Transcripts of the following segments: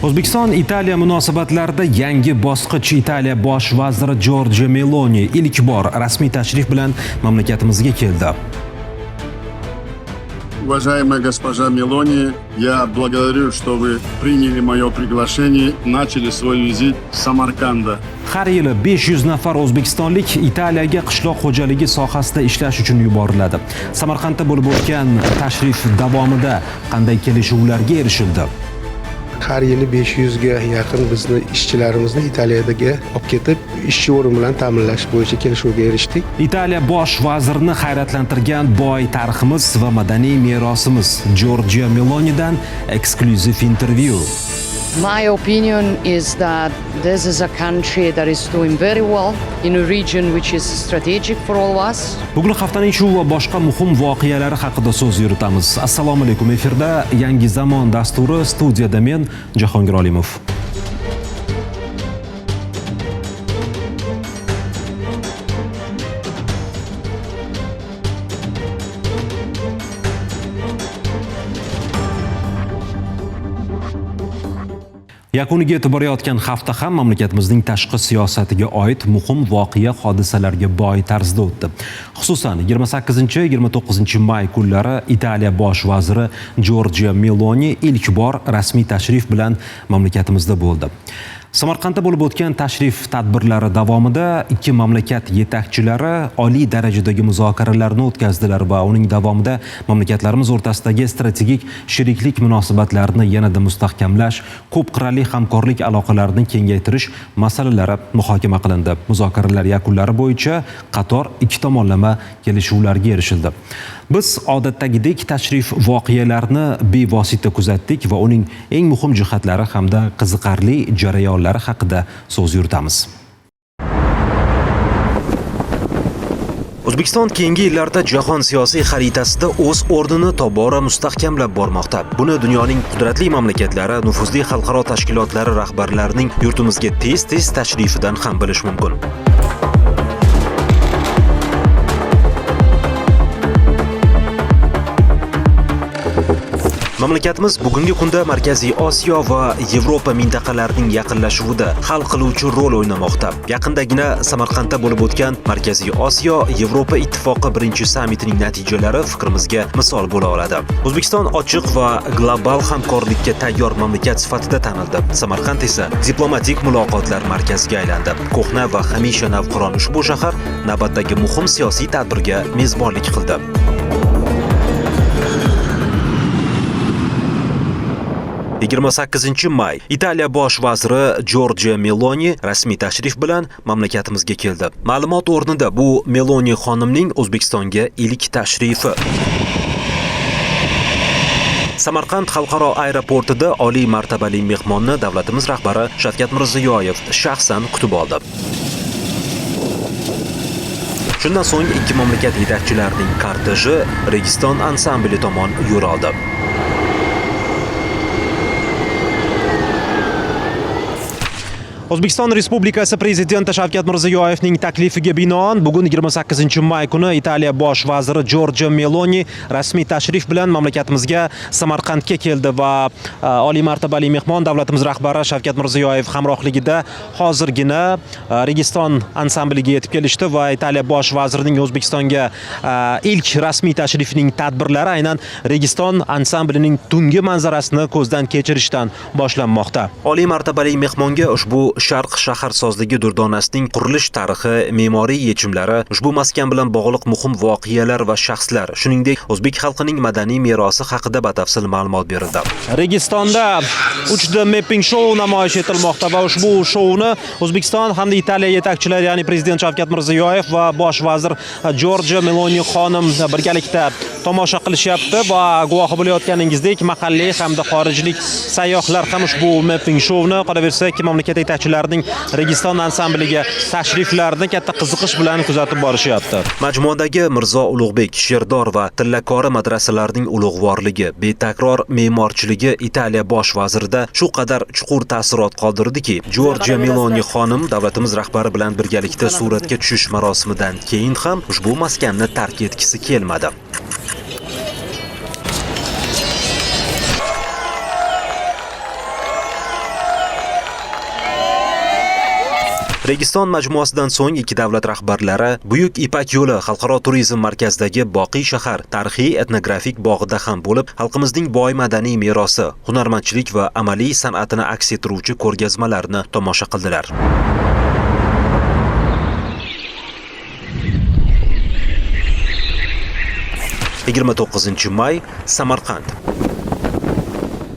O'zbekiston Italiya munosabatlarida yangi bosqich. Italiya bosh vaziri Jorja Meloni ilk bor rasmiy tashrif bilan mamlakatimizga keldi. Уважаемая госпожа Мелони, я благодарю, что вы приняли мое приглашение, начали свой визит с Самарканда. Har yili 500 nafar o'zbekistonlik Italiyaga qishloq xo'jaligi sohasida ishlash uchun yuboriladi. Samarqandda bo'lib o'tgan tashrif davomida qanday kelishuvlarga erishildi? Har yili 500 ga yaqin bizni ishchilarimizni Italiyaga olib ketib, ishchi o'rin bilan ta'minlash bo'yicha kelishuvga erishdik. Italiya bosh vazirini hayratlantirgan boy tariximiz va madaniy merosimiz. Jorja Melonidan eksklyuziv intervyu. My opinion is that this is a country that is doing very well in a region which is strategic for all of us. Bugun haftaning shu va boshqa muhim voqealari haqida so'z yuritamiz. Assalomu alaykum. Efirda Yangi zamon dasturi, studiyada men, Jahongir Olimov. Yakuniga yetib borayotgan hafta ham mamlakatimizning tashqi siyosatiga oid muhim voqea hodisalarga boy tarzda o'tdi. Xususan, 28-29 may kunlari Italiya bosh vaziri Jorja Meloni ilk bor rasmiy tashrif bilan mamlakatimizda bo'ldi. Samarqandda bo'lib o'tgan tashrif tadbirlari davomida ikki mamlakat yetakchilari oliy darajadagi muzokaralarni o'tkazdilar va uning davomida mamlakatlarimiz o'rtasidagi strategik sheriklik munosabatlarini yanada mustahkamlash, ko'p qirrali hamkorlik aloqalarini kengaytirish masalalari muhokama qilindi. Muzokaralar yakunlari bo'yicha qator ikki tomonlama kelishuvlarga erishildi. Biz odatdagidek tashrif voqealarini bevosita kuzatdik va uning eng muhim jihatlari hamda qiziqarli jarayonlari haqida so'z yuritamiz. O'zbekiston keyingi yillarda jahon siyosiy xaritasida o'z o'rnini tobora mustahkamlab bormoqda. Buni dunyoning qudratli mamlakatlari, nufuzli xalqaro tashkilotlari rahbarlarining yurtimizga tez-tez tashrifidan ham bilish mumkin. Mamlakatimiz bugungi kunda Markaziy Osiyo va Yevropa mintaqalarining yaqinlashuvida hal qiluvchi rol o'ynamoqda. Yaqindagina Samarqandda bo'lib o'tgan Markaziy Osiyo Yevropa Ittifoqi birinchi sammitining natijalari fikrimizga misol bo'la oladi. O'zbekiston ochiq va global hamkorlikka tayyor mamlakat sifatida tanildi. Samarqand esa diplomatik muloqotlar markaziga aylandi. Ko'hna va hamisha navqiron ushbu shahar navbatdagi muhim siyosiy tadbirga mezbonlik qildi. 28 may Italiya bosh vaziri Jorja Meloni rasmiy tashrif bilan mamlakatimizga keldi. Ma'lumot o'rnida, bu Meloni xonimning O'zbekistonga ilk tashrifi. Samarqand xalqaro aeroportida oliy martabali mehmonni davlatimiz rahbari Shavkat Mirziyoyev shaxsan kutib oldi. Shundan so'ng ikki mamlakat yetakchilarining korteji Registon ansambli tomon yo'l oldi. O'zbekiston Respublikasi Prezidenti Shavkat Mirziyoyevning taklifiga binoan bugun, 28 may kuni Italiya bosh vaziri Jorja Meloni rasmiy tashrif bilan mamlakatimizga, Samarqandga keldi va oliy martabali mehmon davlatimiz rahbari Shavkat Mirziyoyev hamrohligida hozirgina Registon ansambliga yetib kelishdi va Italiya bosh vazirining O'zbekistonga ilk rasmiy tashrifining tadbirlari aynan Registon ansamblining tungi manzarasini ko'zdan kechirishdan boshlanmoqda. Oliy martabali mehmonga ushbu sharq shaharsozligi durdonasining qurilish tarixi, me'moriy yechimlari, ushbu maskan bilan bog'liq muhim voqealar va shaxslar, shuningdek, o'zbek xalqining madaniy merosi haqida batafsil ma'lumot berildi. Registonda 3D mapping show namoyish etilmoqda va ushbu shouni O'zbekiston hamda Italiya yetakchilari, ya'ni Prezident Shavkat Mirziyoyev va bosh vazir Jorja Meloni xonim birgalikda tomosha qilishyapti va guvohi bo'layotganingizdek, mahalliy hamda xorijlik sayyohlar ham ushbu mapping shouni, qolaversa, ikki mamlakat yetakchilarining Registon ansambliga tashriflarini katta qiziqish bilan kuzatib borishyapti. Majmuadagi Mirzo Ulug'bek, Sherdor va Tillakori madrasalarining ulug'vorligi, betakror me'morchiligi Italiya bosh vazirida shu qadar chuqur taassurot qoldirdiki, Jorja Meloni xonim davlatimiz rahbari bilan birgalikda suratga tushish marosimidan keyin ham ushbu maskanni tark etgisi kelmadi. Registon majmuasidan so'ng ikki davlat rahbarlari Buyuk Ipak yo'li xalqaro turizm markazidagi Boqiy shahar tarixiy etnografik bog'ida ham bo'lib, xalqimizning boy madaniy merosi, hunarmandchilik va amaliy san'atini aks ettiruvchi ko'rgazmalarni tomosha qildilar. 29 may, Samarqand.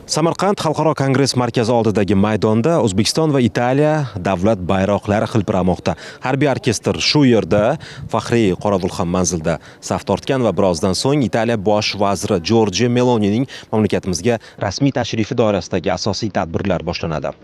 Samarqand xalqaro kongress markazi oldidagi maydonda O'zbekiston va Italiya davlat bayroqlari hilpiramoqda. Harbiy orkestr shu yerda faxriy qorovul ham manzilda saf tortgan va birozdan so'ng Italiya bosh vaziri Jorjia Melonining mamlakatimizga rasmiy tashrifi doirasidagi asosiy tadbirlar boshlanadi.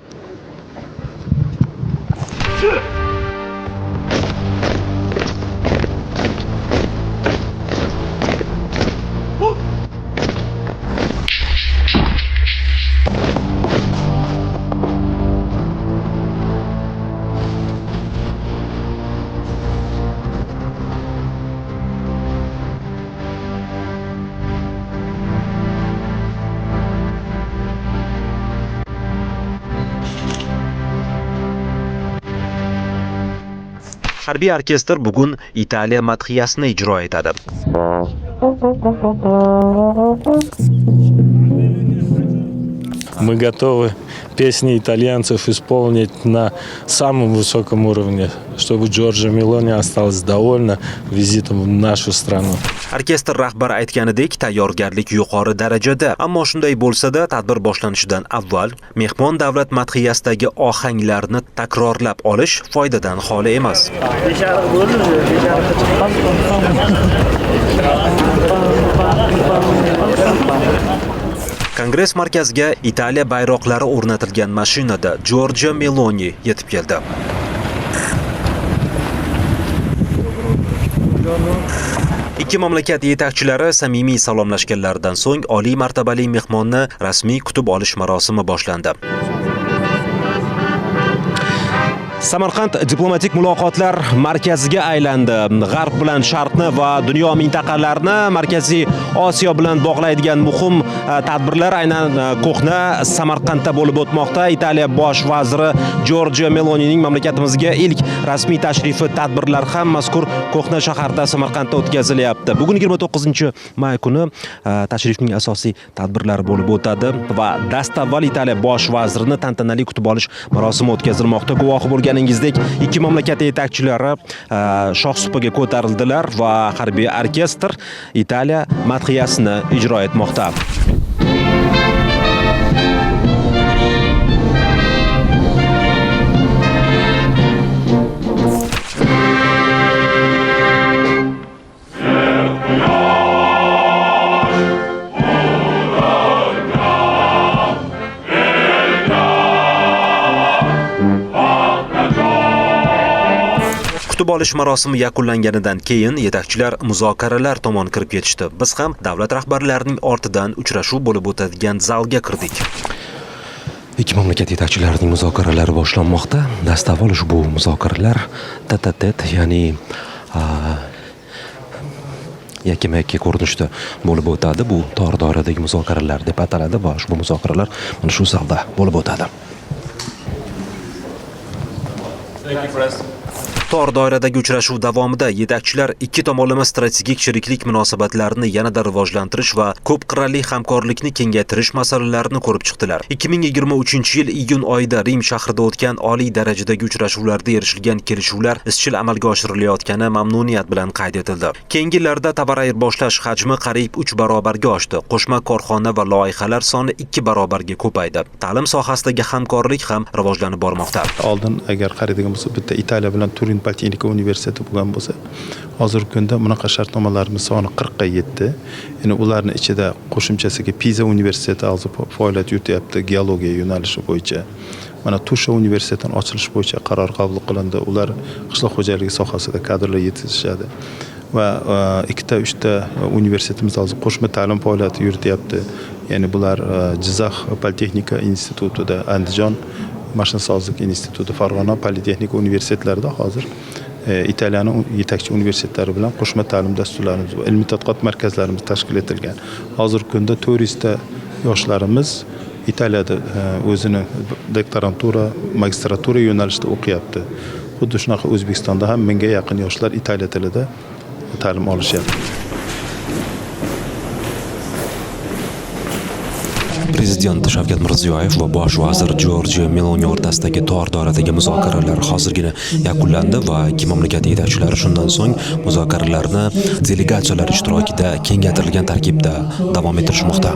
Harbiy orkestr bugun Italiya madhiyasini ijro etadi. Мы готовы песни итальянцев исполнить на самом высоком уровне, чтобы Джорджа Мелони осталась довольна визитом в нашу страну. Orkestr rahbari aytganidek, tayyorgarlik yuqori darajada, ammo shunday bo'lsa-da, tadbir boshlanishidan avval mehmon davlat madhiyasidagi ohanglarni takrorlab olish foydadan xoli emas. Beshariq bo'ldi, beshariqqa chiqqan. Kongress markaziga Italiya bayroqlari o'rnatilgan mashinada Jorjia Meloni yetib keldi. Ikki mamlakat yetakchilari samimiy salomlashganlaridan so'ng oliy martabali mehmonni rasmiy kutib olish marosimi boshlandi. Samarqand diplomatik muloqotlar markaziga aylandi. G'arb bilan Sharqni va dunyo mintaqalarini Markaziy Osiyo bilan bog'laydigan muhim tadbirlar aynan ko'hna Samarqandda bo'lib o'tmoqda. Italiya bosh vaziri Jorjia Melonining mamlakatimizga ilk rasmiy tashrifi tadbirlar ham mazkur ko'hna shaharda, Samarqandda o'tkazilyapti. Bugun 29-may kuni tashrifning asosiy tadbirlari bo'lib o'tadi va dastavval Italiya bosh vazirini tantanali kutib olish marosimi o'tkazilmoqda. Guvohi bo'lganingizdek, ikki mamlakat yetakchilari shoh supaga ko'tarildilar va harbiy orkestr Italiya madhiyasini ijro etmoqda. Kutib olish marosimi yakunlanganidan keyin yetakchilar muzokaralar tomon kirib ketishdi. Biz ham davlat rahbarlarining ortidan uchrashuv bo'lib o'tadigan zalga kirdik. Ikki mamlakat yetakchilarining muzokaralari boshlanmoqda. Dastavval ushbu muzokaralar tête-à-tête, ya'ni yakkama-yakka ko'rinishda bo'lib o'tadi. Bu tor doiradagi muzokaralar deb ataladi va ushbu muzokaralar mana shu zalda bo'lib o'tadi. Tor doiradagi uchrashuv davomida yetakchilar ikki tomonlama strategik sheriklik munosabatlarini yanada rivojlantirish va ko'p qirrali hamkorlikni kengaytirish masalalarini ko'rib chiqdilar. 2023-yil iyun oyida Rim shahrida o'tgan oliy darajadagi uchrashuvlarda erishilgan kelishuvlar izchil amalga oshirilayotgani mamnuniyat bilan qayd etildi. Keyingi yillarda tovar ayirboshlash hajmi qariyb 3 barobarga oshdi. Qo'shma korxona va loyihalar soni 2 barobarga ko'paydi. Ta'lim sohasidagi hamkorlik ham rivojlanib bormoqda. Oldin agar qaraydigan bo'lsa, bitta Italiya bilan Turin Politexnika universiteti bo'lgan bo'lsa, hozirgi kunda bunaqa shartnomalarimiz soni 40 ga yetdi. Endi ularni ichida qo'shimchasiga Piza universiteti hozir faoliyat yurityapti geologiya yo'nalishi bo'yicha. Mana Tusha universitetini ochilishi bo'yicha qaror qabul qilindi. Ular qishloq xo'jaligi sohasida kadrlar yetishtirishadi. Va ikkita, uchta universitetimiz hozir qo'shma ta'lim faoliyati yurityapti. Ya'ni bular Jizzax Politexnika institutida, Andijon mashinasozlik instituti, Farg'ona Politexnika universitetlarida hozir Italiyani yetakchi universitetlari bilan qo'shma ta'lim dasturlarimiz va ilmiy tadqiqot markazlarimiz tashkil etilgan. Hozirgi kunda 400 ta yoshlarimiz Italiyada o'zini doktorantura, magistratura yo'nalishida o'qiyapti. Xuddi shunaqa O'zbekistonda ham 1000ga yaqin yoshlar italiya tilida ta'lim olishyapti. Prezident Shavkat Mirziyoyev va bosh vazir Jorja Meloni o'rtasidagi tor doiradagi muzokaralar hozirgina yakunlandi va ikki mamlakat yetakchilari shundan so'ng muzokaralarni delegatsiyalar ishtirokida kengaytirilgan tarkibda davom ettirishmoqda.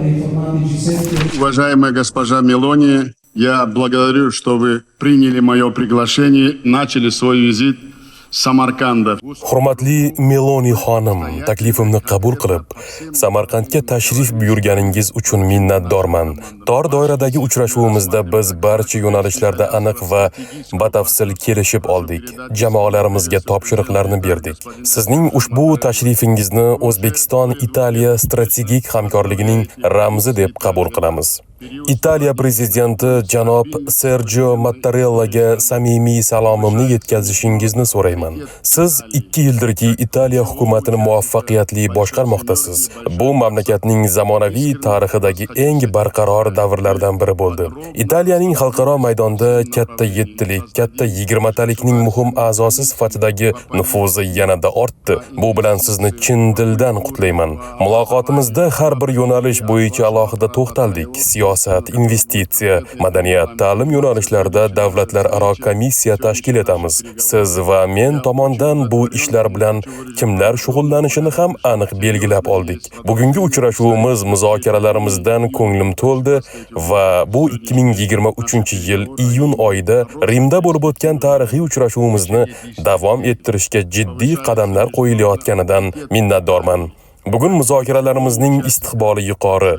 Уважаемая госпожа Мелони, я благодарю, что вы приняли мое приглашение, начали свой визит с Самарканда. Hurmatli Meloni xonim, taklifimni qabul qilib, Samarqandga tashrif buyurganingiz uchun minnatdorman. Tor doiradagi uchrashuvimizda biz barcha yo'nalishlarda aniq va batafsil kelishib oldik. Jamoalarimizga topshiriqlarni berdik. Sizning ushbu tashrifingizni O'zbekiston-Italiya strategik hamkorligining ramzi deb qabul qilamiz. Italiya prezidenti janob Sergio Mattarellaga samimiy salomimni yetkazishingizni so'rayman. Siz 2 yildirki Italiya hukumatini muvaffaqiyatli boshqarmoqdasiz. Bu mamlakatning zamonaviy tarixidagi eng barqaror davrlardan biri bo'ldi. Italiyaning xalqaro maydonda katta yettilik, katta yigirmatalikning muhim a'zosi sifatidagi nufuzi yanada ortdi. Bu bilan sizni chin dildan qutlayman. Muloqotimizda har bir yo'nalish bo'yicha alohida to'xtaldik. Siyosat, investitsiya, madaniyat, ta'lim yo'nalishlarida davlatlararo komissiya tashkil etamiz. Siz va men tomondan bu ishlar bilan kimlar shug'ullanishini ham aniq belgilab oldik. Bugungi uchrashuvimiz, muzokaralarimizdan ko'nglim to'ldi va bu 2023-yil iyun oyida Rimda bo'lib o'tgan tarixiy uchrashuvimizni davom ettirishga jiddiy qadamlar qo'yilayotganidan minnatdorman. Bugun muzokaralarimizning istiqboli yuqori.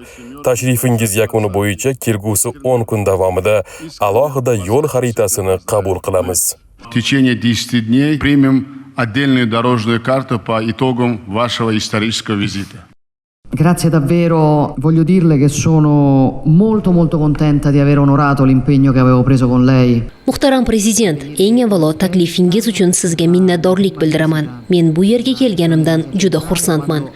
Tashrifingiz yakuni bo'yicha kelgusi 10 kun davomida alohida yo'l xaritasini qabul qilamiz. В течение 10 дней примем отдельную дорожную карту по итогам вашего исторического визита. Grazie davvero, voglio dirle che sono molto molto contenta di aver onorato l'impegno che avevo preso con lei. Muhtaram prezident, eng avvalo taklifingiz uchun sizga minnatdorlik bildiraman. Men bu yerga kelganimdan juda xursandman.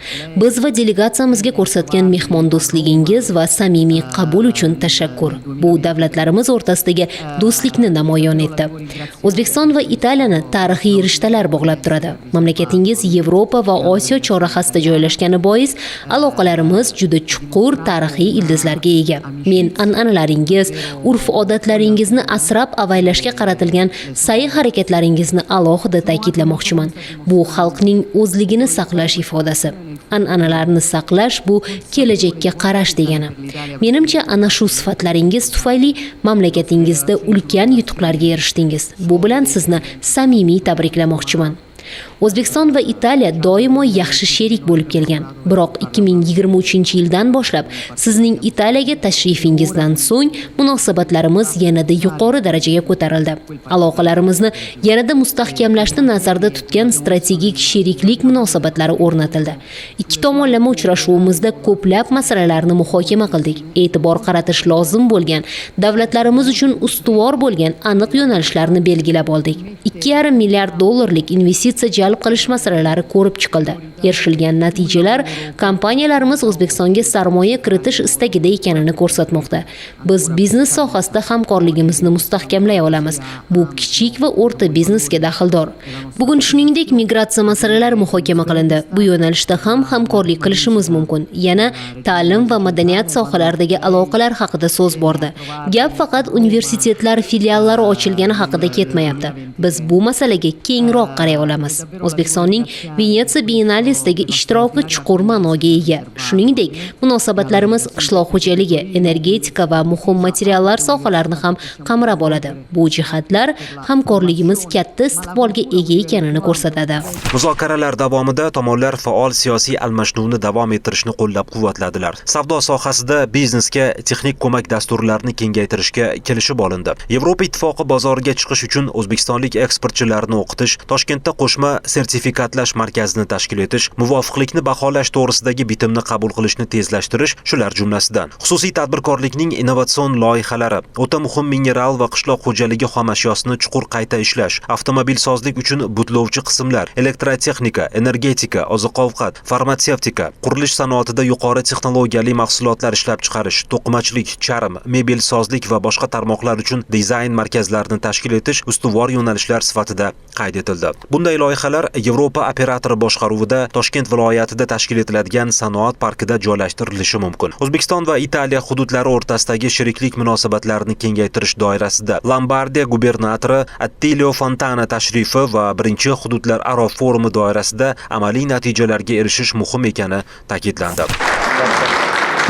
Biz va delegatsiyamizga ko'rsatgan mehmondo'stligingiz va samimiy qabul uchun tashakkur. Bu davlatlarimiz o'rtasidagi do'stlikni namoyon etdi. O'zbekiston va Italiyani tarixiy rishtalar bog'lab turadi. Mamlakatingiz Yevropa va Osiyo chorrahasida joylashgani bois aloqalarimiz juda chuqur tarixiy ildizlarga ega. Men an'analaringiz, urf-odatlaringizni asrab avaylashga qaratilgan sa'y harakatlaringizni alohida ta'kidlamoqchiman. Bu xalqning o'zligini saqlash ifodasi. An'analarni saqlash bu kelajakka qarash degani. Menimcha, ana shu sifatlaringiz tufayli mamlakatingizda ulkan yutuqlarga erishdingiz. Bu bilan sizni samimiy tabriklamoqchiman. O'zbekiston va Italiya doimo yaxshi sherik bo'lib kelgan. Biroq 2023-yildan boshlab sizning Italiyaga tashrifingizdan so'ng munosabatlarimiz yanada yuqori darajaga ko'tarildi. Aloqalarimizni yanada mustahkamlashni nazarda tutgan strategik sheriklik munosabatlari o'rnatildi. Ikki tomonlama uchrashuvimizda ko'plab masalalarni muhokama qildik. E'tibor qaratish lozim bo'lgan, davlatlarimiz uchun ustuvor bo'lgan aniq yo'nalishlarni belgilab oldik. 2,5 milliard dollarlik investitsiya jalb qilish masalalari ko'rib chiqildi. Erishilgan natijalar kompaniyalarimiz O'zbekistonga sarmoya kiritish istagida ekanini ko'rsatmoqda. Biz biznes sohasida hamkorligimizni mustahkamlay olamiz. Bu kichik va o'rta biznesga daxldor. Bugun shuningdek migratsiya masalalari muhokama qilindi. Bu yo'nalishda ham hamkorlik qilishimiz mumkin. Yana ta'lim va madaniyat sohalaridagi aloqalar haqida so'z bordi. Gap faqat universitetlar filiallari ochilgani haqida ketmayapti. Biz bu masalaga kengroq qaray olamiz. O'zbekistonning Venetsiya biennalesidagi ishtiroki chuqur ma'noga ega. Shuningdek, munosabatlarimiz qishloq xo'jaligi, energetika va muhim materiallar sohalarini ham qamrab oladi. Bu jihatlar hamkorligimiz katta istiqbolga ega ekanini ko'rsatadi. Muzokaralar davomida tomonlar faol siyosiy almashinuvni davom ettirishni qo'llab-quvvatladilar. Savdo sohasida biznesga texnik ko'mak dasturlarini kengaytirishga kelishib olindi. Yevropa Ittifoqi bozoriga chiqish uchun o'zbekistonlik eksportchilarni o'qitish, Toshkentda qo'shma Sertifikatlash markazini tashkil etish, muvofiqlikni baholash to'g'risidagi bitimni qabul qilishni tezlashtirish shular jumlasidan. Xususiy tadbirkorlikning innovatsion loyihalari, o'ta muhim mineral va qishloq xo'jaligi xomashyosini chuqur qayta ishlash, avtomobilsozlik uchun butlovchi qismlar, elektrotexnika, energetika, oziq-ovqat, farmatsevtika, qurilish sanoatida yuqori texnologiyali mahsulotlar ishlab chiqarish, to'qimachilik, charm, mebelsozlik va boshqa tarmoqlar uchun dizayn markazlarini tashkil etish ustuvor yo'nalishlar sifatida qayd etildi. Bunday loyihalar Yevropa operatori boshqaruvida Toshkent viloyatida tashkil etiladigan sanoat parkida joylashtirilishi mumkin. O'zbekiston va Italiya hududlari o'rtasidagi sheriklik munosabatlarini kengaytirish doirasida Lombardiya gubernatori Attilio Fontana tashrifi va birinchi hududlararo forumi doirasida amaliy natijalarga erishish muhim ekani ta'kidlandi.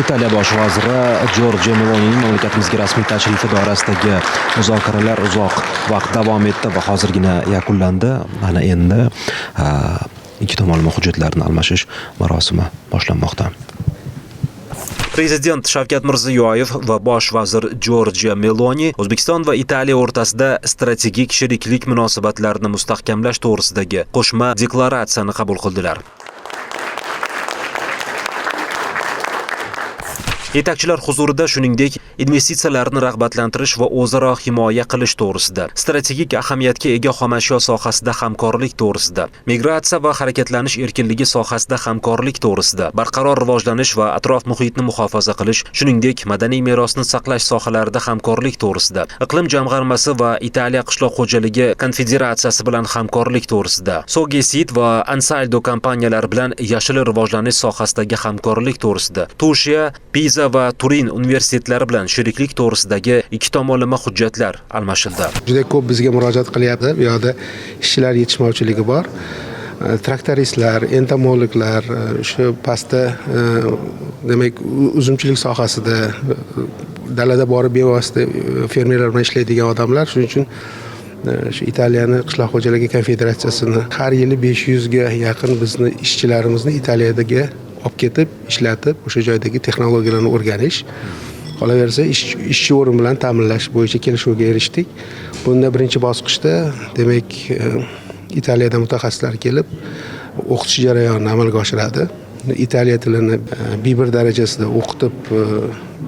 Italiya bosh vaziri Jorja Melonining mamlakatimizga rasmiy tashrifi doirasidagi muzokaralar uzoq vaqt davom etdi va hozirgina yakunlandi. Mana endi ikki tomonlama hujjatlarni almashish marosimi boshlanmoqda. Prezident Shavkat Mirziyoyev va bosh vazir Jorja Meloni O'zbekiston va Italiya o'rtasida strategik sheriklik munosabatlarini mustahkamlash to'g'risidagi qo'shma deklaratsiyani qabul qildilar. Yetakchilar huzurida, shuningdek, investitsiyalarni rag'batlantirish va o'zaro himoya qilish to'g'risida, strategik ahamiyatga ega xomashyo sohasida hamkorlik to'g'risida, migratsiya va harakatlanish erkinligi sohasida hamkorlik to'g'risida, barqaror rivojlanish va atrof muhitni muhofaza qilish, shuningdek, madaniy merosni saqlash sohalarida hamkorlik to'g'risida, iqlim jamg'armasi va Italiya qishloq xo'jaligi konfederatsiyasi bilan hamkorlik to'g'risida, Sogesid va Ansaldo kompaniyalari bilan yashil rivojlanish sohasidagi hamkorlik to'g'risida, Tushiya, Piza va Turin universitetlari bilan sheriklik to'g'risidagi ikki tomonlama hujjatlar almashildi. Juda ko'p bizga murojaat qilyapti. Bu yoqda ishchilar yetishmovchiligi bor. Traktoristlar, entomologlar, shu pastda, demak, uzumchilik sohasida dalada borib bevosita fermerlar bilan ishlaydigan odamlar. Shuning uchun shu Italiyani qishloq xo'jaligi konfederatsiyasini har yili 500 ga yaqin bizni ishchilarimizni Italiyadagi olib ketib, ishlatib, o'sha joydagi texnologiyalarni o'rganish, qolaversa ishchi o'rin bilan ta'minlash bo'yicha kelishuvga erishdik. Bunda birinchi bosqichda, demak, Italiyada mutaxassislar kelib o'qitish jarayonini amalga oshiradi. Italiya tilini B1 darajasida o'qitib,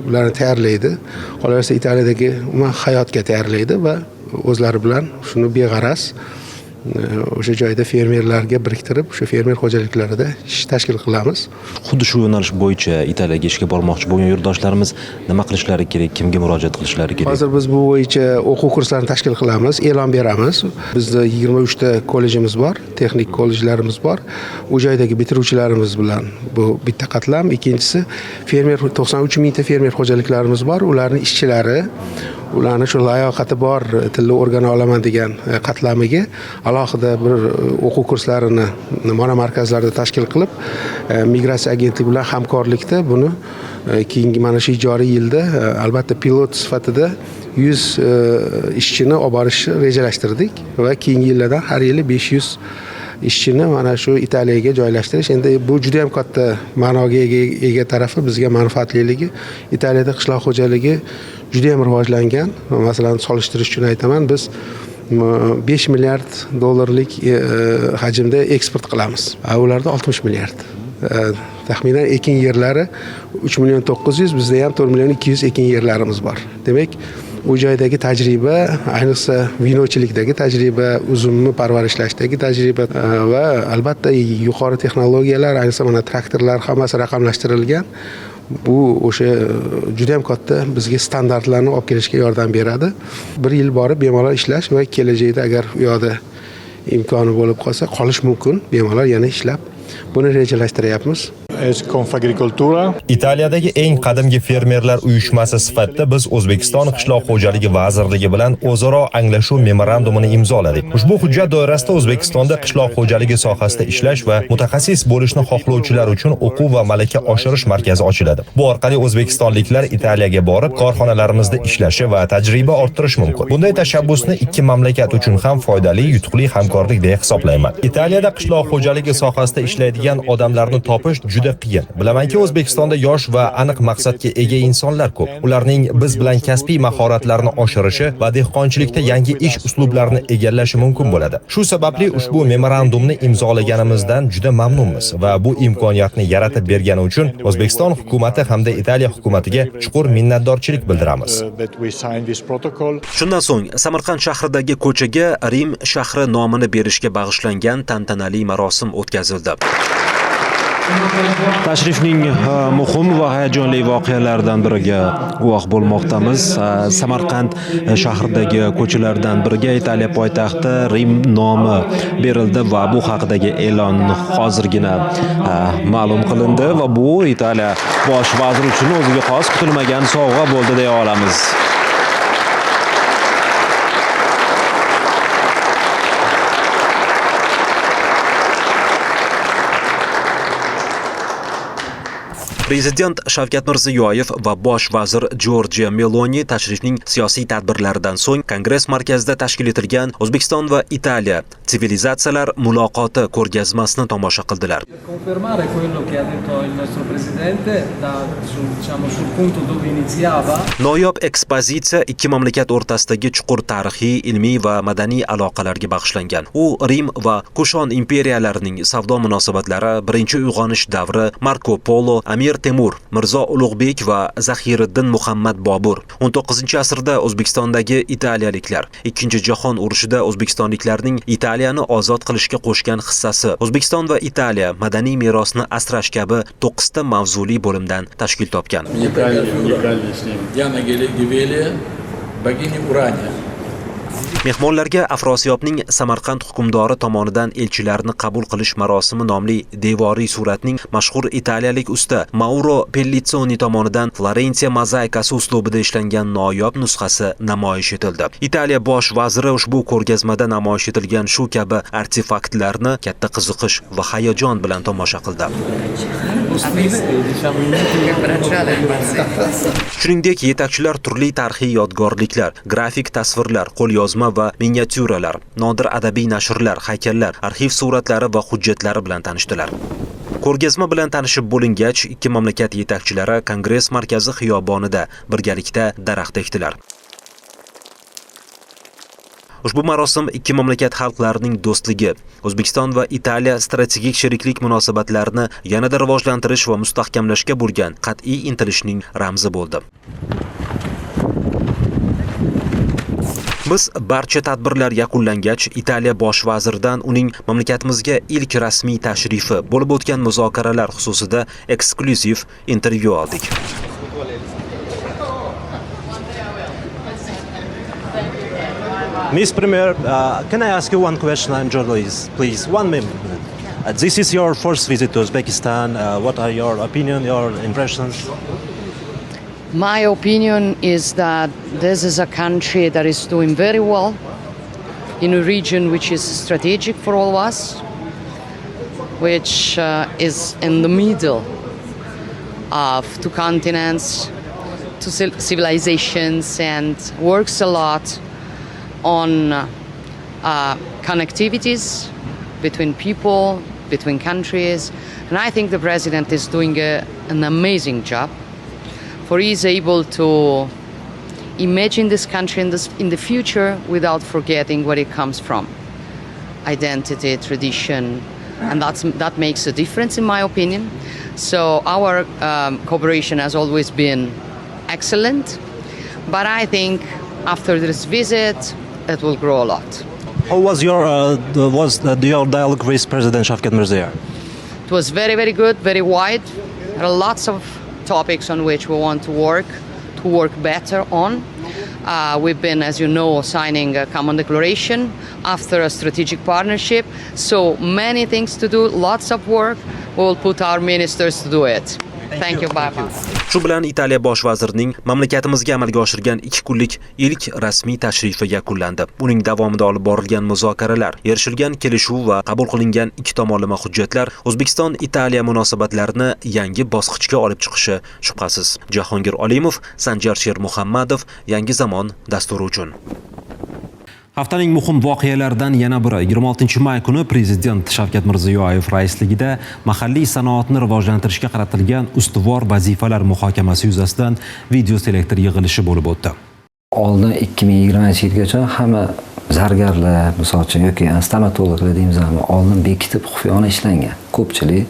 ularni tayyorlaydi. Qolaversa Italiyadagi umuman hayotga tayyorlaydi va o'zlari bilan shuni beg'araz o'sha joyda fermerlarga biriktirib, o'sha fermer xo'jaliklarida ish tashkil qilamiz. Xuddi shu yo'nalish bo'yicha Italiyaga ishga bormoqchi bo'lgan yurtdoshlarimiz nima qilishlari kerak, kimga murojaat qilishlari kerak? Hozir biz bu bo'yicha o'quv kurslarini tashkil qilamiz, e'lon beramiz. Bizda 23 ta kollejimiz bor, texnik kollejlarimiz bor. U joydagi bitiruvchilarimiz bilan bu bitta qatlam, ikkinchisi fermer 93 mingta fermer xo'jaliklarimiz bor, ularning ishchilari, ularni shu layoqati bor, tilni o'rgana olaman degan qatlamiga alohida bir o'quv kurslarini monomarkazlarda tashkil qilib, migratsiya agentligi bilan hamkorlikda buni keyingi mana shu joriy yilda albatta pilot sifatida 100 ishchini olib borishni rejalashtirdik va keyingi yillardan har yili 500 ishchini mana shu Italiyaga joylashtirish. Endi bu juda ham katta ma'noga ega tarafi, bizga manfaatliligi. Italiyada qishloq xo'jaligi juda ham rivojlangan. Masalan, solishtirish uchun aytaman, biz 5 milliard dollarlik hajmda eksport qilamiz. Ularda 60 milliard. Taxminan ekin yerlari 3 million 900, bizda ham 4 million 200 ekin yerlarimiz bor. Demak, u joydagi tajriba, ayniqsa vinochilikdagi tajriba, uzumni parvarishlashdagi tajriba va albatta yuqori texnologiyalar, ayniqsa mana traktorlar hammasi raqamlashtirilgan. Bu o'sha juda ham katta bizga standartlarni olib kelishga yordam beradi. Bir yil borib bemalol ishlash va kelajakda agar u yoqda imkoni bo'lib qolsa, qolish mumkin, bemalol yana ishlab. Buni rejalashtiryapmiz. Italiyadagi eng qadimgi fermerlar uyushmasi sifatida biz O'zbekiston Qishloq xo'jaligi vazirligi bilan o'zaro anglashuv memorandumini imzoladik. Ushbu hujjat doirasida O'zbekistonda qishloq xo'jaligi sohasida ishlash va mutaxassis bo'lishni xohlovchilar uchun o'quv va malaka oshirish markazi ochiladi. Bu orqali o'zbekistonliklar Italiyaga borib, korxonalarimizda ishlashi va tajriba orttirish mumkin. Bunday tashabbusni ikki mamlakat uchun ham foydali, yutuqli hamkorlik deya hisoblayman. Italiyada qishloq xo'jaligi sohasida ishlayotgan ishlaydigan odamlarni topish juda qiyin. Bilamanki, O'zbekistonda yosh va aniq maqsadga ega insonlar ko'p. Ularning biz bilan kasbiy mahoratlarini oshirishi va dehqonchilikda yangi ish uslublarini egallashi mumkin bo'ladi. Shu sababli ushbu memorandumni imzolaganimizdan juda mamnunmiz va bu imkoniyatni yaratib bergani uchun O'zbekiston hukumati hamda Italiya hukumatiga chuqur minnatdorchilik bildiramiz. Shundan so'ng Samarqand shahridagi ko'chaga Rim shahri nomini berishga bag'ishlangan tantanali marosim o'tkazildi. Tashrifning muhim va hayajonli voqealaridan biriga guvoh bo'lmoqdamiz. Samarqand shahridagi ko'chalardan biriga Italiya poytaxti Rim nomi berildi va bu haqidagi e'lon hozirgina ma'lum qilindi va bu Italiya bosh vaziri uchun o'ziga xos kutilmagan sovg'a bo'ldi deya olamiz. Prezident Shavkat Mirziyoyev va bosh vazir Jorjiya Meloni tashrifning siyosiy tadbirlaridan so'ng Kongress markazida tashkil etilgan O'zbekiston va Italiya sivilizatsiyalar muloqoti ko'rgazmasini tomosha qildilar. Confermare quello che ha detto il nostro presidente da, diciamo, sul punto dove iniziava. Noyob ekspozitsiya ikki mamlakat o'rtasidagi chuqur tarixiy, ilmiy va madaniy aloqalarga bag'ishlangan. U Rim va Kushon imperiyalarining savdo munosabatlari, birinchi uyg'onish davri, Marko Polo, Amir Temur, Mirzo Ulug'bek va Zahiriddin Muhammad Bobur, 19 asrda O'zbekistondagi italiyaliklar, Ikkinchi jahon urushida o'zbekistonliklarning Italiyani ozod qilishga qo'shgan hissasi, O'zbekiston va Italiya madaniy merosni asrash kabi 9 ta mavzuli bo'limdan tashkil topgan. Уникальный, уникальный снимок. Диана Гевелия, богиня Урания. Mehmonlarga Afrosiyobning Samarqand hukmdori tomonidan elchilarni qabul qilish marosimi nomli devoriy suratning mashhur italiyalik usta Mauro Pellitsoni tomonidan Florensiya mozaikasi uslubida ishlangan noyob nusxasi namoyish etildi. Italiya bosh vaziri ushbu ko'rgazmada namoyish etilgan shu kabi artefaktlarni katta qiziqish va hayajon bilan tomosha qildi. Diciamo, inutile. Shuningdek, yetakchilar turli tarixiy yodgorliklar, grafik tasvirlar, qo'lyozma va miniatyuralar, nodir adabiy nashrlar, haykallar, arxiv suratlari va hujjatlari bilan tanishdilar. Ko'rgazma bilan tanishib bo'lingach, ikki mamlakat yetakchilari Kongress markazi xiyobonida birgalikda daraxt ekdilar. Ushbu marosim ikki mamlakat xalqlarining do'stligi, O'zbekiston va Italiya strategik sheriklik munosabatlarini yanada rivojlantirish va mustahkamlashga bo'lgan qat'iy intilishning ramzi bo'ldi. Biz barcha tadbirlar yakunlangach, Italiya bosh vaziridan uning mamlakatimizga ilk rasmiy tashrifi, bo'lib o'tgan muzokaralar xususida eksklyuziv intervyu oldik. Miss Premier, can I ask you one question? I'm journalist, please. One minute. This is your first visit to Uzbekistan. What are your opinion, your impressions? My opinion is that this is a country that is doing very well in a region which is strategic for all of us, which is in the middle of two continents, two civilizations, and works a lot on connectivities between people, between countries. And I think the president is doing an amazing job, for he is able to imagine this country in the future without forgetting where it comes from. Identity, tradition, and that makes a difference in my opinion. So our cooperation has always been excellent, but I think after this visit, it will grow a lot. How was your dialogue with President Shavkat Mirziyoyev? It was very, very good, very wide. There are lots of topics on which we want to work better on. We've been, as you know, signing a common declaration after a strategic partnership. So many things to do, lots of work. We will put our ministers to do it. Thank you. Bye-bye. Shu bilan Italiya bosh vazirining mamlakatimizga amalga oshirgan 2 kunlik ilk rasmiy tashrifi yakunlandi. Uning davomida olib borilgan muzokaralar, erishilgan kelishuv va qabul qilingan ikki tomonlama hujjatlar O'zbekiston-Italiya munosabatlarini yangi bosqichga olib chiqishi shubhasiz. Jahongir Olimov, Sanjar Shermuhammadov, Yangi zamon dasturi uchun. Haftaning muhim voqealaridan yana biri 26 may kuni Prezident Shavkat Mirziyoyev raisligida mahalliy sanoatni rivojlantirishga qaratilgan ustuvor vazifalar muhokamasi yuzasidan videoselektor yig'ilishi bo'lib o'tdi. Oldin 2020-yilgacha hamma zargarlar, misol uchun, yoki stomatologlar deymizmi, oldin bekitib, xufiyona ishlangan ko'pchilik.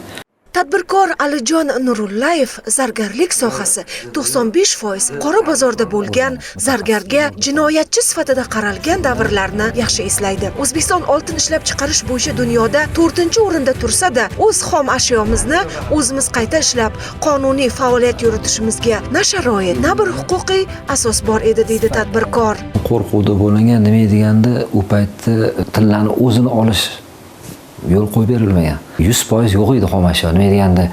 Tadbirkor Alijon Nurullayev zargarlik sohasi 95% qora bozorda bo'lgan, zargarga jinoyatchi sifatida qaralgan davrlarni yaxshi eslaydi. O'zbekiston oltin ishlab chiqarish bo'yicha dunyoda 4-o'rinda tursa-da, o'z xom ashyomizni o'zimiz qayta ishlab, qonuniy faoliyat yuritishimizga na sharoit, na bir huquqiy asos bor edi, deydi tadbirkor. Qo'rquvda bo'lingan. Nima deganda, u paytda tillani o'zini olish yo'l qo'yib berilmagan, 100% yo'q edi xom ashyo. Nima deganda,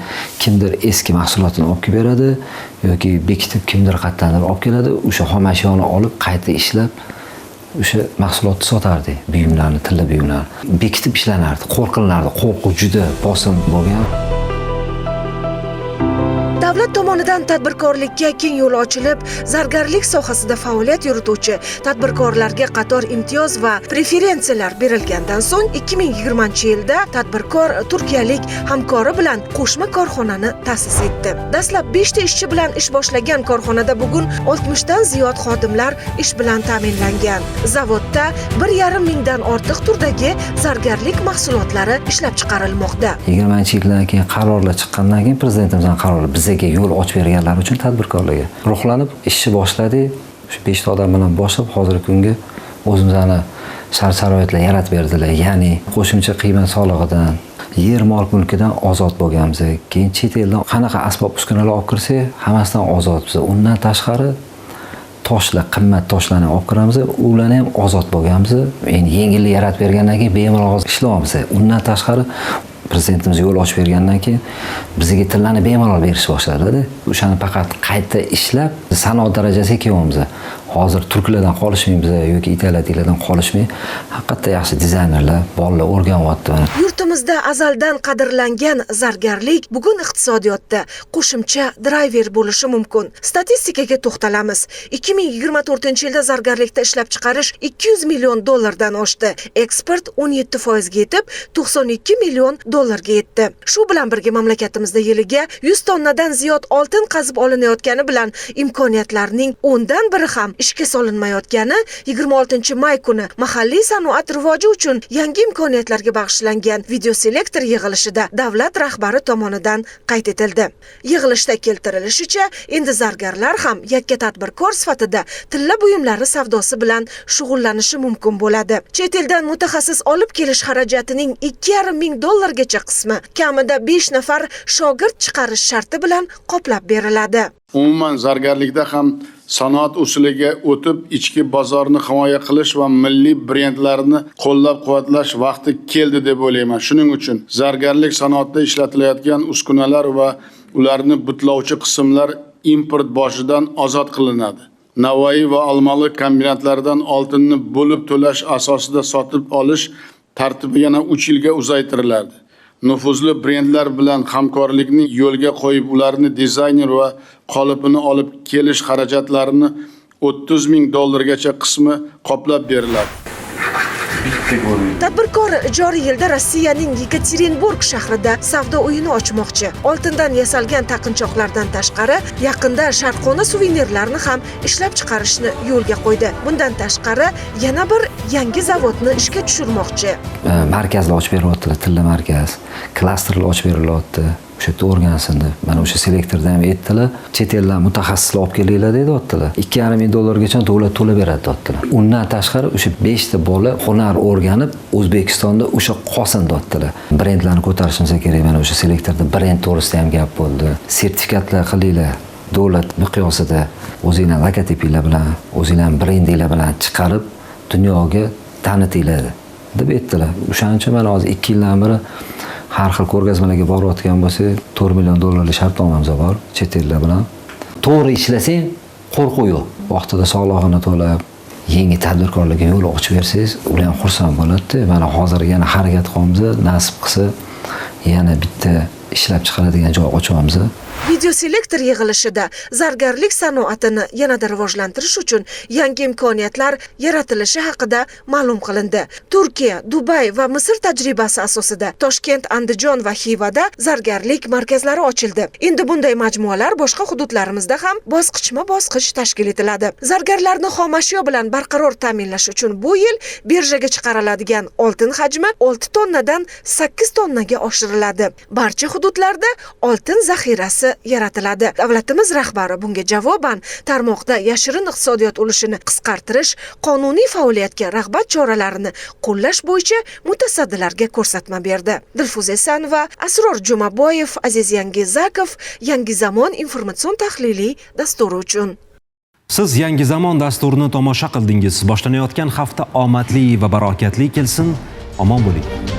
kimdir eski mahsulotini olib kelib beradi yoki bekitib kimdir qayerdandir olib keladi, o'sha xom ashyoni olib, qayta ishlab, o'sha mahsulotni sotardik, buyumlarni, tilla buyumlarni bekitib ishlanardi, qo'rqilardi, qo'rquv, juda bosim bo'lgan. Davlat tomonidan tadbirkorlikka keng yo'l ochilib, zargarlik sohasida faoliyat yurituvchi tadbirkorlarga qator imtiyoz va preferensiyalar berilgandan so'ng 2020-yilda tadbirkor turkiyalik hamkori bilan qo'shma korxonani ta'sis etdi. Dastlab 5 ta ishchi bilan ish boshlagan korxonada bugun 60 dan ziyod xodimlar ish bilan ta'minlangan. Zavodda 1,5 mingdan ortiq turdagi zargarlik mahsulotlari ishlab chiqarilmoqda. 20-yildan keyin qarorlar chiqqandan keyin, prezidentimizning qarori, bizaga yo'l ochib berganlari uchun tadbirkorlarga ruhlanib ishni boshladik. Shu beshta odam bilan boshlab, hozirgi kunga o'zimizni shart sharoitlar yaratib berdilar, ya'ni qo'shimcha qiymat solig'idan, yer mol mulkidan ozod bo'lganmiz. Keyin chet eldan qanaqa asbob uskunalar olib kirsak, hammasidan ozodmiz. Undan tashqari toshlar, qimmat toshlarni olib kiramiz, ularni ham ozod bo'lganmiz. Endi yengillik yaratib bergandan keyin bemalol hozir ishlayapmiz. Undan tashqari prezidentimiz yo'l ochib bergandan keyin bizga tillani bemalol berishni boshladilarda. O'shani faqat qayta ishlab, sanoat darajasiga kelyapmiz. Hozir turklardan qolishmaymiz yoki italiyaliklardan qolishmay, haqiqatda yaxshi dizaynerlar, bolalar o'rganyapti mana. Yurtimizda azaldan qadrlangan zargarlik bugun iqtisodiyotda qo'shimcha drayver bo'lishi mumkin. Statistikaga to'xtalamiz. 2024-yilda zargarlikda ishlab chiqarish 200 million dollardan oshdi. Eksport 17% ga yetib, 92 million dollarga yetdi. Shu bilan birga mamlakatimizda yiliga 100 tonnadan ziyod oltin qazib olinayotgani bilan imkoniyatlarning 10 dan biri ham ishga solinmayotgani 26 may kuni mahalliy sanoat rivoji uchun yangi imkoniyatlarga bag'ishlangan videoselektor yig'ilishida davlat rahbari tomonidan qayd etildi. Yig'ilishda keltirilishicha, endi zargarlar ham yakka tadbirkor sifatida tilla buyumlari savdosi bilan shug'ullanishi mumkin bo'ladi. Chet eldan mutaxassis olib kelish xarajatining 2,5 ming dollargacha qismi kamida 5 nafar shogird chiqarish sharti bilan qoplab beriladi. Umuman, zargarlikda ham sanoat usuliga o'tib, ichki bozorni himoya qilish va milliy brendlarni qo'llab-quvvatlash vaqti keldi deb o'ylayman. Shuning uchun zargarlik sanoatida ishlatilayotgan uskunalar va ularni butlovchi qismlar import bojidan ozod qilinadi. Navoiy va Olmaliq kombinatlaridan oltinni bo'lib to'lash asosida sotib olish tartibi yana 3 yilga uzaytiriladi. Nufuzli brendlar bilan hamkorlikni yo'lga qo'yib, ularni dizayner va qolipini olib kelish xarajatlarini 30 ming dollargacha qismi qoplab beriladi. Tadbirkor joriy yilda Rossiyaning Yekaterinburg shahrida savdo uyini ochmoqchi. Oltindan yasalgan taqinchoqlardan tashqari, yaqinda sharqona suvenirlarni ham ishlab chiqarishni yo'lga qo'ydi. Bundan tashqari, yana bir yangi zavodni ishga tushirmoqchi. Markazlar ochib beryaptilar, tilla markaz, klasterlar ochib berilyapti. O'sha yerda o'rgansin deb. Mana o'sha selektorda ham aytdilar, chet eldan mutaxassislar olib kelinglar deyaptilar. 2,5 ming dollargacha davlat to'lab beradi deyaptilar. Undan tashqari o'sha 5 ta bola hunar o'rganib, O'zbekistonda o'sha qolsin deyaptilar. Brendlarni ko'tarishimiz kerak. Mana o'sha selektorda brend to'g'risida ham gap bo'ldi. Sertifikatlar qilinglar davlat miqyosida, o'zinglar logotipinglar bilan, o'zinglar brendinglar bilan chiqarib dunyoga tanitinglar deb aytdilar. O'shaning uchun mana hozir 2 yildan beri har xil ko'rgazmalarga borayotgan bo'lsak, 4 million dollarlik shartnomamiz bor chet ellar bilan. To'g'ri ishlasang, qo'rquv yo'q. Vaqtida solig'ini to'lab, yangi tadbirkorlarga yo'l ochib bersangiz, ular ham xursand bo'ladi. Mana hozir yana harakat qilyapmiz, nasib qilsa yana bitta ishlab chiqaradigan joy ochyapmiz. Videoselektor yig'ilishida zargarlik sanoatini yanada rivojlantirish uchun yangi imkoniyatlar yaratilishi haqida ma'lum qilindi. Turkiya, Dubay va Misr tajribasi asosida Toshkent, Andijon va Xivada zargarlik markazlari ochildi. Endi bunday majmualar boshqa hududlarimizda ham bosqichma-bosqich tashkil etiladi. Zargarlarni xomashyo bilan barqaror ta'minlash uchun bu yil birjaga chiqariladigan oltin hajmi 6 tonnadan 8 tonnaga oshiriladi. Barcha hududlarda oltin zaxirasi yaratiladi. Davlatimiz rahbari bunga javoban tarmoqda yashirin iqtisodiyot ulushini qisqartirish, qonuniy faoliyatga rag'bat choralarini qo'llash bo'yicha mutasaddilarga ko'rsatma berdi. Dilfuza Esanova, Asror Jumaboyev, Aziz Yangizakov, Yangi zamon informatsion tahliliy dasturi uchun. Siz Yangi zamon dasturini tomosha qildingiz. Boshlanayotgan hafta omadli va barakatli kelsin. Omon bo'ling.